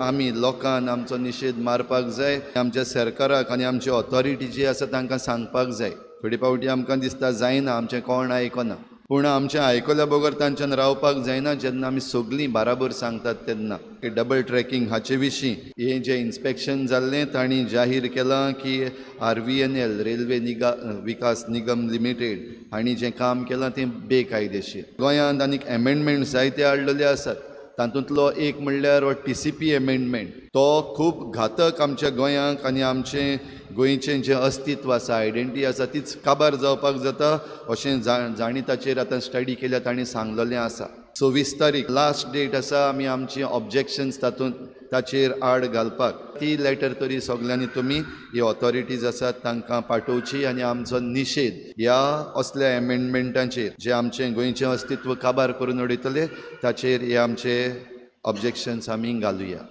आमी लोकान आमचो निशेध मारपाक जाय, आमच्या सरकाराक आनी आमची ऑथॉरिटी जी आसा तांकां सांगपाक जाय. थोडे फावटी आमकां दिसता जायना, आमचें कोण आयकना, पूण आमचें आयकल्या बगर तांच्यान रावपाक जायना. जेन्ना आमी सगलीं बाराबर सांगतात तेन्ना की डबल ट्रॅकिंग हाचे विशीं हें जें इन्स्पेक्शन जाल्लें तांणी जाहीर केलां की RVNL railway विकास निगम लिमिटेड हांणी जें काम केलां तें बेकायदेशीर. गोंयांत आनीक एमेंडमेंट जायते हाडलेले आसात, तातूंतलो एक म्हणल्यार हो TCP amendment, तो खूब घातक आमच्या गोंयांक आनी आमचें गोंयचें जें अस्तित्व आसा, आयडेंटिटी आसा तीच काबार जावपाक जाता अशें जांणी ताचेर आतां स्टडी केल्या तांणी सांगलेलें आसा. 26 तारीख लास्ट डेट आसा आमी आमची ऑब्जेक्शन्स तातूंत ताचेर आड घालपाक. ती लेटर तरी सगल्यांनी तुमी ही ऑथॉरिटीज आसात तांकां पाठोवची आनी आमचो निशेध ह्या असल्या एमेंडमेंटाचेर जे आमचें गोंयचें अस्तित्व काबार करून उडयतले ताचेर हे आमचे ऑब्जेक्शन्स आमी घालुया.